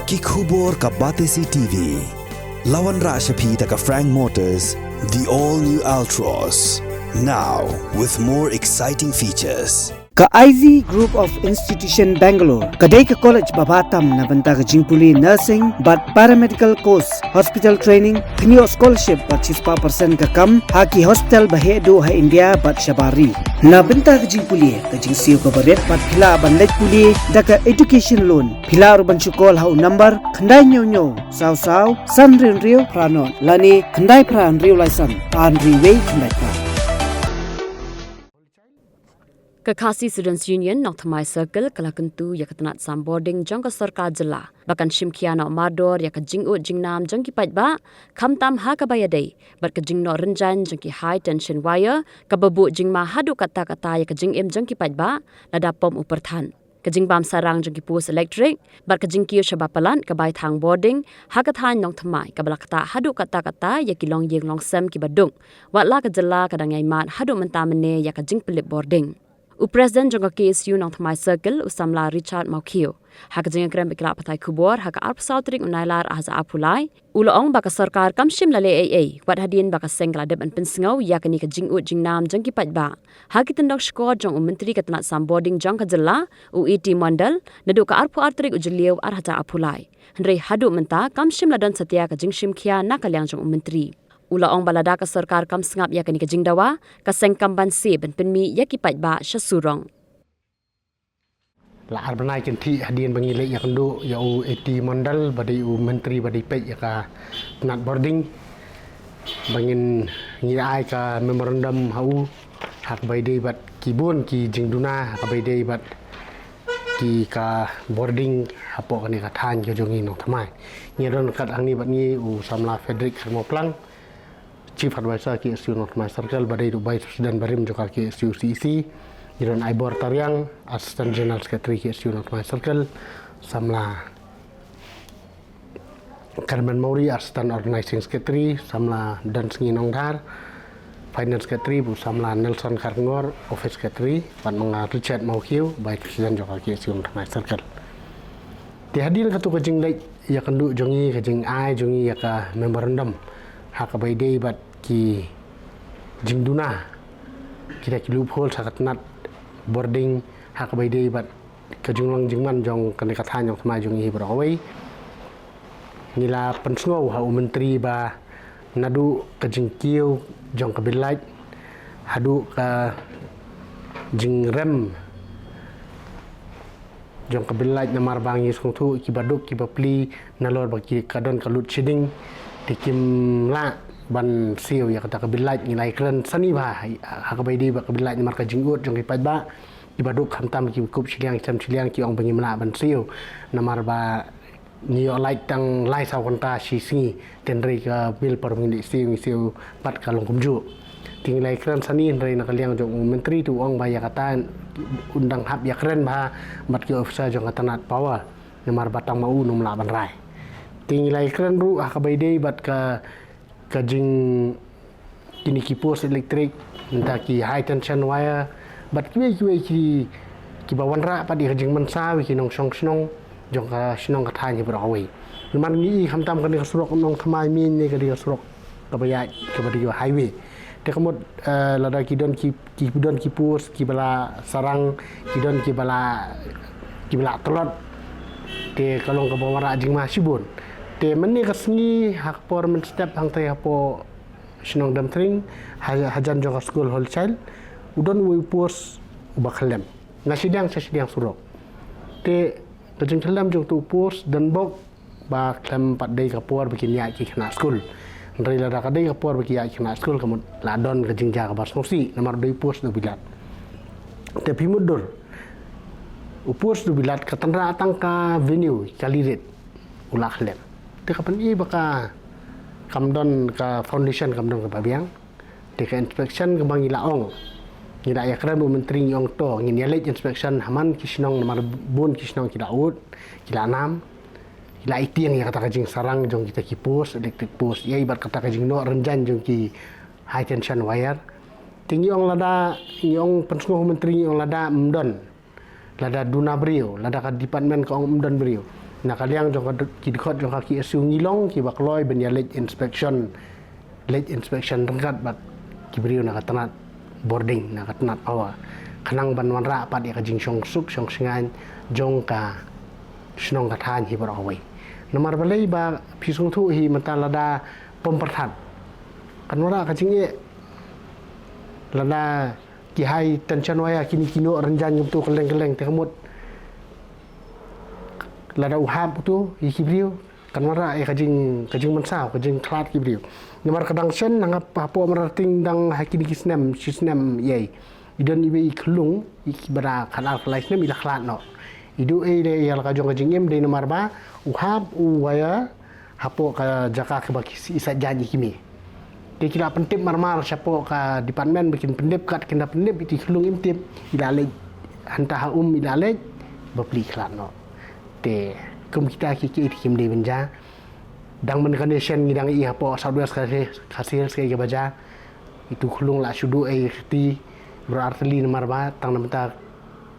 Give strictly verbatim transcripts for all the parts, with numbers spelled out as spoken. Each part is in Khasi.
Ki khubor ka Batesi T V. La wanrah sha phi da ka Frank Motors, the all new Altroz. Now with more exciting features. Ka Ivy Group of Institution Bangalore ka dei ka college ba bha tam na bynta ka jingpule nursing bad paramedical course, hospital training, pynïoh scholarship bad shispah percent ka kam ha ki hospital ba heh duh ha India bad shabar ri. Na bynta ka jingpule, ka jingsiew kaba rit bad phi lah ban leit pule da ka education loan. Phi lah ruh ban shu call ha u number khyndai hynñiew hynñiew saw saw san hynriew hynriew phra nod lane khyndai phra hynriew lai san ar hynriew wei khyndai phra. Ka Khasi Students Union Nongthymmai Circle ka la kyntu ïa ka tnat sam bording jong ka sorkar jylla ba kan shim khia noh mardor ïa ka jingud jingnam jong ki paidbah, khamtam ha kaba ïadei bad ka jingnoh rynjaiñ jong ki high tension wire kaba buh jingma haduh katta katta ïa ka jingim jong ki paidbah, lada pom u pyrthan, ka jingbam sarang jong ki post elektrik bad ka jingkiew shaba palat ka bai thang bording ha ka thaiñ Nongthymmai kaba la ktah haduh katta katta ïa ki longïing longsem kiba duk, watla ka jylla ka dang ïai mad haduh mynta mynne ïa ka jingpynlip bording. U President jong ka K S U Nongthymmai Circle, u samla Richard Mawkhiew, ha ka jingïakren bad ki lad pathai khubor ha ka arphew saw tarik u Nailar ar hajar arphew lai, u la ong ba ka sorkar kam shym la leh ei ei wat hadien ba ka seng ka la dep ban pynsngew ïa kane ka jingud jingnam jong ki paidbah. Ha ki tyndong shkor jong u Myntri ka tnat sam bording jong ka jylla, u A T Mondal, naduh ka arphew ar tarik u Jylliew ar hajar arphew lai, hynrei haduh mynta kam shym la don satia ka jingshim khia na ka liang jong u Myntri. U la ong ba lada ka sorkar kam sngap ïa kane ka jingdawa, ka seng kam banse ban pynmih ïa ki paidbah sha surok. La ar bnai kynthih hadien ba ngi leit ïakynduh ïa u A T Mondal ba dei u Myntri ba dei peit ïa ka tnat bording, ba ngin, ngi ai ka memorandum ha u ha kaba ïadei bad ki bun ki jingduna ha kaba ïadei bad ki ka bording hapoh kane ka thaiñ ka jong ngi Nongthymmai. Ngi don kat hangne bad ngi u samla Frederick Kharmawplang, Chief Advisor K S U Nongthymmai Circle, ba dei ruh Vice President barim jong ka K S U C E C. Ngi don Aibor Tariang, Assistant General Secretary K S U Nongthymmai Circle, samla Karen Mawrie, Assistant Organizing Secretary, samla Dansngi Nongdhar, Finance Secretary, bad u samla Nelson Kharkongor, Office Secretary, bad ma nga Richard Mawkhiew, Vice President jong ka K S U Nongthymmai Circle. Te hadien katto ka jingleit ïakynduh jong ngi, ka jingai jong ngi ïa ka memorandum ha kaba ïadei bad ki jingduna, kita ki loophole ha ka tnat bording, ha kaba ïadei bad ka jinglong jingman jong kane ka thaiñ Nongthymmai jong ngi hi baroh kawei. Ngi la pynsngew ha u Myntri ba naduh ka jingkiew jong ka bill light haduh ka jingrem jong ka bill light, namar ba ngi sngewthuh kiba duk kiba pli nalor ba ki ka don ka load shedding, te kim lah ban siew ïa kata ka bill light. Ngi la ïakren sani bha ha kaba ïadei bad ka bill light namar ka jingud jong ki paidbah kiba duk khamtam ki kup shiliang ki sem shiliang ki ong ba ngim lah ban siew namar ba ngi ïoh light tang lai saw kynta shi sngi, te hynrei ka bill por ba ngi leit siew ngi siew pat ka long kumjuh. Te ngi la ïakren sani hynrei na ka liang jong u Myntri te u ong ba ïa kata un dang hap ïakren bha bad ki officer jong ka tnat power namar ba tang ma u un ym lah ban rai. Te ngi la ïakren ruh ha kaba ïadei bad ka ka jing, kine ki post elektrik, mynta ki high tension wire bad kiwei kiwei ki, kiba wanrah pat ïa ka jingmynsaw ïa ki nongshong shnong jong ka shnong ka thaiñ hi baroh kawei. Namar ngi i khamtam kane ka surok Nongthymmai Meiñ ne ka dei ka surok kaba ïaid kaba dei ka highway. Te ka mut, eh, lada ki don ki, ki don ki post kiba la sarang, ki don kiba la, kiba la tlot, te ka long kaba wanrah jingma shibun. Te mynne ka sngi ha ka por mynstep hangtei hapoh shnong Demthring, ha, hajan jong ka skul Holy Child, u don uwei u post uba khyllem na shiliang sha shiliang surok. Te ka jingkhyllem jong utu u post don bok ba khlem pat dei ka por ba kin ïaid ki khynnah skul. Hynrei lada ka dei ka por ba kin ïaid ki khynnah skul ka mut la don ka jingjia kaba sngewsih namar u dei u post da u bilat. Te phi mutdur, u post da u bilat ka tynrah tang ka venue, ka kali rit, u la khyllem. Te ka pyni ba ka, kam don ka foundation, kam don kaba biang. Te ka inspection kaba ngi la ong, ngi la ïakren bad u Myntri, ngi ong to ngin ïaleit inspection ha man ki shnong namar bun ki shnong ki la ud, ki la nam, ki la ïa tieng ïa kata ka jingsarang jong kita ki post, electric post, ïa bad kata ka jingnoh rynjaiñ jong ki high tension wire. Te ngi ong lada, ngi ong pynsngew u Myntri, ngi ong lada ym don, lada duna briew, lada ka department ka ong ym don briew, Na ka liang jong ka d- ki dkhot jong ka KSU ngi long kiba kloi ban ïa leit inspection, leit inspection ryngkat bad ki briew na ka tnat bording, na ka tnat power, khnang ban wanrah pat ïa ka jingshong suk shong shngaiñ jong ka shnong ka thaiñ hi baroh kawei. Namar balei ba phi sngewthuh hi mynta lada pom pyrthat, kan wanrah ka jingeh. Lada ki high tension wire, kine ki noh rynjang kumtu kylleng kylleng, te ka mut lada u hap utu ïa ki briew, kan wanrah ïa ka jing, ka jingmynsaw, ka jingkhlad ki briew. Namar ka dang shen nang hapoh Mawryngkneng dang ha kine ki snem shi snem ïa i don iwei i khyllung, i ba da khatar khlai snem i la khlad noh. I duh ei de ïa la ka jong ka jingim dei namar ba u hap u wire hapoh ka jaka kaba ki i sait jaiñ ïa ki mei. Te ki la pyntip marmar shapoh ka department ba kin pyndip, kat kin da pyndip, iti khyllung im tip, i la leit hangta ha um, i la leit bapli khlad noh. Te kum kita ki ki iti kim dei ban jia. Dang man ka nation ngi dang i hapoh South West Khasi Hills ka i kaba jia. Itu khyllung la shu duh ei kti bro arteli namar ba tang namta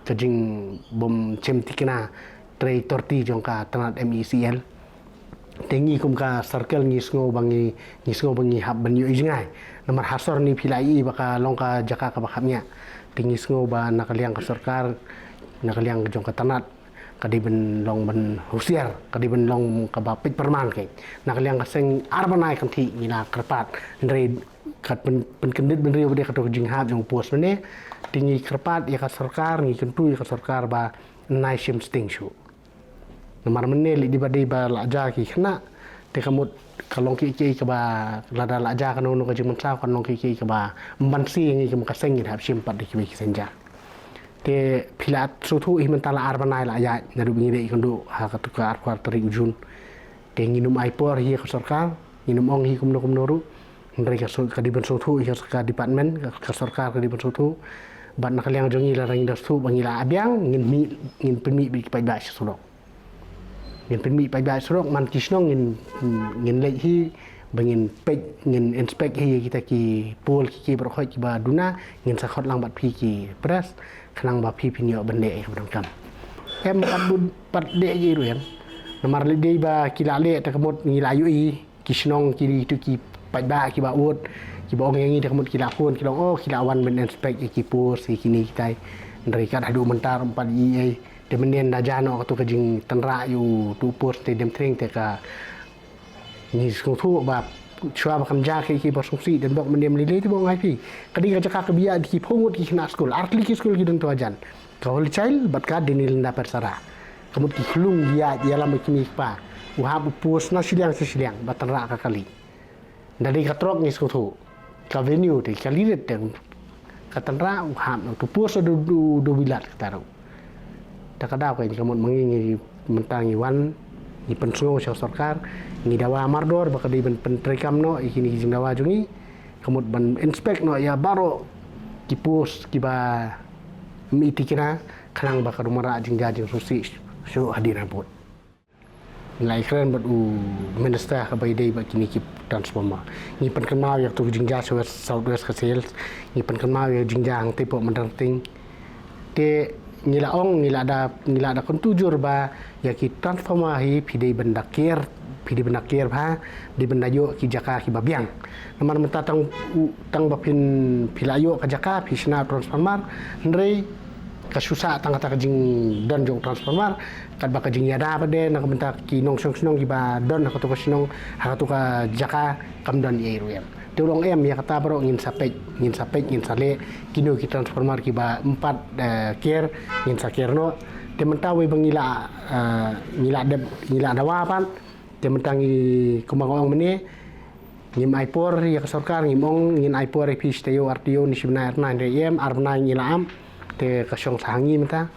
ka jingbym chem tikna trei torti jong ka tnat MeECL. Te ngi kum ka circle ngi sngew ba ngi, ngi sngew ba ngi hap ban ïohi jngai. Namar ha sor ni phi la i ba ka long ka jaka kaba khapngiah. Te ngi sngew ba na ka liang ka sorkar, na ka liang jong ka tnat, ka dei ban long ban husiar, ka dei ban long kaba peit pyrman kei. Na ka liang ka seng ar bnai kan thik ngi la kyrpad, hynrei kat pyn, pynkyndit bynriew ba dei kato ka jinghap jong post mynne. Te ngi kyrpad ïa ka sorkar, ngi kyntu ïa ka sorkar ba nai shim sting shuh. Namar mynne lei dei ba dei ba la ja ki khynnah, te ka mut ka long ki ki kaba lada la ja kano kano ka jingmynsaw, ka long ki ki kaba mbansi ngi kum ka seng ngi hap shim pat da kiwei ki seng ja. Te phi la sngewthuh hi mynta la ar bnai la ïaid naduh ba ngi dei kynduh ha katu ka arphew ar tarik u Jun. Te ngin ym ai por hi ka sorkar, ngin ym ong hi kumno kumno ruh. Hynrei ka sor, ka dei ban sngewthuh hi ka department, ka, ka sorkar ka dei ban sngewthuh. Bad na ka liang jong ngi lada ngi da sngewthuh ba ngi la biang, ngin mih, ngin pynmih beit ki paidbah sha surok. Ngin pynmih paidbah surok, man ki shnong ngin, ngin leit hi ba ngin peit, ngin inspect hi ïa kita ki pole ki ki baroh kiba duna, ngin sa khot lang bad phi ki press, khnang ba phi phin ïoh ban leh ïa ka ba donkam. Em pat bun pat leh ïa i ruh em. Namar lei dei ba ki la leh te ka mut ngi la ïohi, ki shnong ki tu ki paidbah kiba ud, kiba ong ïa ngi te ka mut ki la phone ki long, oh, ki la wan ban inspect ïa ki post ïa kine kitai. Hynrei kat haduh mynta ruh ym pat i ei. Te mynne da ja noh katu ka jingtynrah ïa utu u post te dem tring te ka ngi sngewthuh ba shuwa ba kan ja ki ki ba sngewsih, don bok mynne ym lei lei te ba ong ai phi. Ka dei ka jaka kaba ïaid ki phew ngut ki khynnah skul, artylli ki skul ki don tu hajan. Ka Holy Child bad ka Daniel Nda Persara. Ka mut ki khyllung ki ïaid ïalam bad ki mei ki pa. U hap u post na shiliang sha shiliang ba tynrah ka kali. Nda dei ka trok ngi sngewthuh. Ka venue te ka lirit te ka tynrah u hap na utu u post u dei u dei u bilat kata ruh. Te ka daw ka ngi ka mut ma ngi ngi mynta ngi wan ngi pynsngew sha sorkar, ngi dawa mardor ba ka dei ban pyntreikam noh ïa kine ki jingdawa jong ngi. Ka mut ban inspect noh ïa baroh ki post kiba ym i tikna, khnang ba ka dum rah jingjia jingsngewsih shuh hadien habud. Ngi la ïakren bad u minister kaba ïadei bad kine ki transformer. Ngi pynkynmaw ïa katu ka jingjia sha West, South West Khasi Hills. Ngi pynkynmaw ïa ka jingjia hangtei hapoh Mawryngkneng. Te ngi la ong, ngi la da, ngi la da kyntu jur ba ïa ki transformer hi phi dei ban da ker, phi dei ban da ker bha, dei ban da ïoh ki jaka kiba biang. Namar mynta tang u, tang ba phin, phi la ïoh ka jaka phi shna transformer, hynrei ka shu sah tang kata ka jingdon jong u transformer, katba ka jingïada pat de na ka bynta ki nongshong shnong kiba don ha katu ka shnong, ha katu ka jaka kam don ei ruh em. Te u long em, ïa kata baroh ngin sa peit, ngin sa peit, ngin sa leh, kino ki transformer kiba ym pat, eh, ker, ngin sa ker noh. Te mynta wei ba ngi la, eh, ngi la dep, ngi la dawa pat. Te mynta ngi kumba nga ong mynne, ngim ai por ïa ka sorkar, ngim ong ngin ai por ïa phi shi taïew ar taïew ne shi bnai ar bnai, hynrei em, ar bnai ngi la ap. Te ka shong sha ha ngi mynta.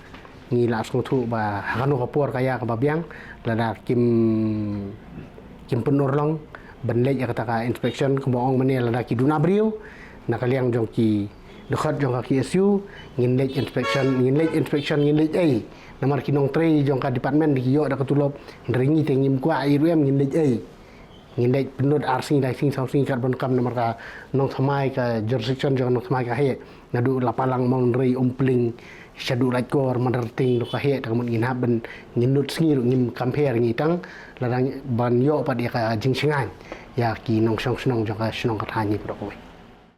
Ngi la sngewthuh ba ha kano ka por ka ïa kaba biang, lada kim, kim pynurlong ban leit ïa kata ka inspection, kumba ong mynne, lada ki duna briew na ka liang jong ki dkhot jong ka KSU, ngin leit inspection, ngin leit inspection, ngin leit ei. Namar ki nongtrei jong ka department ki ïoh da ka tulop, hynrei ngi te ngim kwah ei ruh em, ngin leit ei. Ngin leit pynlut ar sngi lai sngi saw sngi kat ban kam, namar ka nongthymmai, ka jurisdiction jong ka nongthymmai ka heh. Naduh Lapalang, Mawryngkneng, Umpling, Shaduh Laitkor, Madarting, ruh ka heh, te ka mut ngin hap ban, ngin nud sngi ruh ngim compare ngi tang, lada ban ïoh pat ïa ka jingshngaiñ ïa ki nongshong shnong jong ka shnong ka thaiñ hi baroh kawei.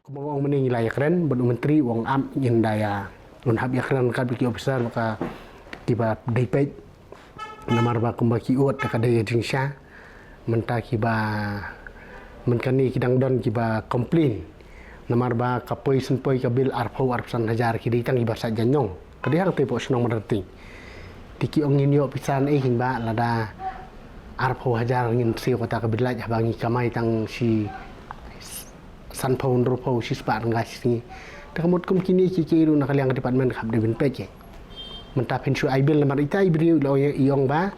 Kumba ong mynne ngi la ïakren bad u Myntri, u ong ap ngin da ïa, un hap ïakren ryngkat bad ki officer bad ka, kiba dei peit. Namar ba kumba ki ot te ka dei ka jingshisha. Mynta kiba, mynta kane ki dang don kiba complain. Namar ba ka poi shen poi ka bill arphew arphew san hajar, ki dei tang kiba sait jaiñong. Ka dei hangtei hapoh shnong Madarting. Te ki ong ngin ïoh pisa naei hynrei ba lada arphew hajar ngin siew kata ka bill lait, haba ngi kamai tang shi sanphew, hynriewphew, shispah tyngka shi sngi. Te ka mut kum kine kiei kiei ruh na ka liang ka department ka hap dei ban peit. Mynta phin shu ai bill namar ita i briew i la ong, i ong ba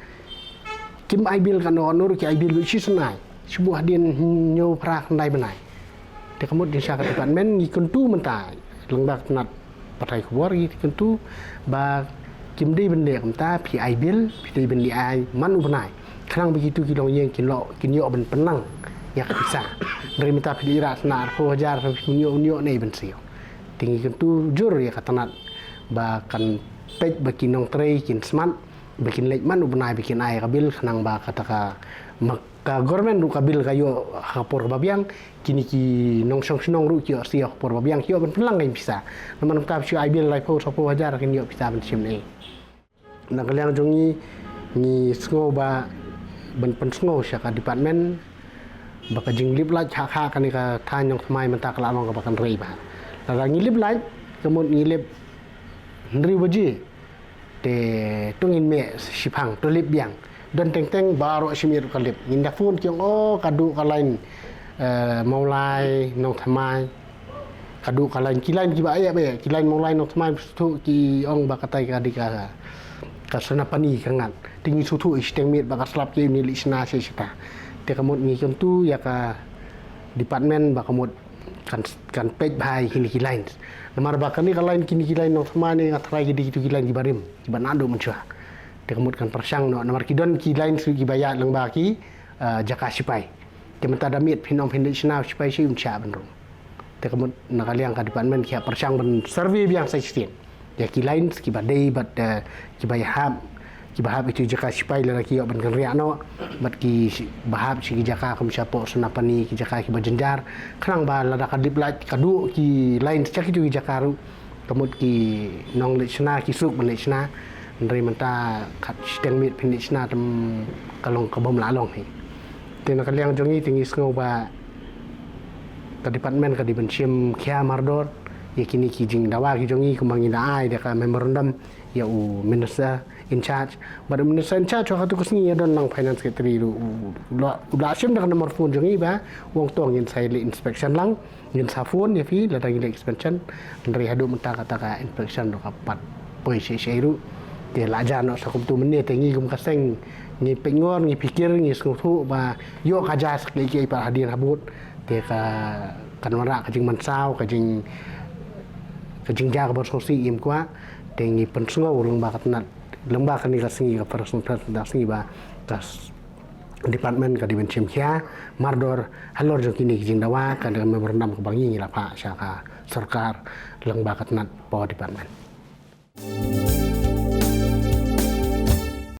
kim ai bill kano kano ruh, ki ai bill shi snem, shu buh hadien hynñiew phra khyndai bnai. Te ka mut jingshisha ka department ngi kyntu mynta, lyngba ka tnat pathai khubor ngi kyntu ba kim dei ban leh kumta, phi ai bill phi dei ban leh ai man u bnai, khnang ba kitu ki longïing kin ïoh, kin ïoh ban pynlang ïa ka pisa. Hynrei mynta phi leit rah sha arphew hajar, phi ïoh, ïoh naei ban siew. Te ngi kyntu jur ïa ka tnat ba kan peit ba ki nongtrei kin smat, ba kin leit man u bnai ba kin ai ka bill, khnang ba kata ka, ma ka government ruh ka bill ka ïoh ha ka por ba biang, kine ki nongshong shnong ruh ki ïoh siew ha ka por ba biang, ki ïoh ban pynlang ka pisa. Namar mynta phi shu ai bill laiphew sawphew hajar, kin ïoh pisa ban shim naei. Na ka liang jong ngi, ngi sngew ba ban pynsngew sha ka department ba ka jinglip lait ha, ha kane ka thaiñ Nongthymmai mynta ka la long kaba kynrei bha. Lada ngi lip lait, ka mut ngi lip hynriew baje, te to ngin mih shiphang, to lip biang. Don teng teng baroh shi miet ruh ka lip. Ngin da phone ki ong, oh, ka duh ka line, eh, Mawlai Nongthymmai. Ka duh ka line, ki line kiba ïa ba ïa, ki line Mawlai Nongthymmai, sngewthuh ki ong ba katai ka dei ka, ka Sonapani ka ngat. Te ngi sngewthuh shiteng miet ba ka slap ki ïa uni leit shna shi shata. Te ka mut ngi kyntu ïa ka department ba ka mut kan, kan peit bha ïa kine ki lines. Namar ba kane ka line, kine ki line Nongthymmai ne Ngatrai ki dei kitu ki line kiba rim, kiba naduh mynshuwa. Te ka mut kan pyrshang noh, namar ki don ki lines kiba ïaid lyngba ki, eh, jaka shipai. Te mynta da miet phin ong phin leit shna u shipai shi, un shah ban rung. Te ka mut na ka liang ka department ki hap pyrshang ban survey biang sa shisien ïa ki lines kiba dei bad, eh, kiba ïahap, kiba hap ïa ki jaka shipai lada ki ïoh ban kynriah noh, bad kiba hap sha ki jaka kum shapoh Sonapani, ki jaka kiba jynjar, khnang ba lada ka lip lait ka duh ki lines sha kitu ki jaka ruh, ka mut ki nongleit shna ki suk ban leit shna. Hynrei mynta kat shiteng miet phin leit shna, te ka long ka bym lah long hi. Te na ka liang jong ngi te ngi sngew ba ka department ka dei ban shim khia mardor ïa kine ki jingdawa ki jong ngi, kumba ngi da ai da ka memorandum ïa u minister in charge. Bad u minister in charge ha katu ka sngi ïa don lang finance secretary ruh, u la, u la shim da ka number phone jong ngi ba u ong to ngin sa leit inspection lang. Ngin sa phone ïa phi lada ngi leit inspection. Hynrei haduh mynta kata ka inspection ruh ka pat poi shi shi ruh. Te la jan noh sa kumtu mynne, te ngi kum ka seng ngi pynngor, ngi pyrkhat, ngi sngewthuh ba ïoh ka jia sa khlei kiei pat hadien habud. Te ka, kan wanrah ka jingmynsaw, ka jing, ka jingjia kaba sngewsih im kwah. Te ngi pynsngew lyngba ka tnat, lyngba kane ka sngi, ka press conference da sngi ba ka department ka dei ban shim khia mardor halor jong kine ki jingdawa, ka dei ka memorandum kaba ngi ngi la phah sha ka sorkar lyngba ka tnat power department.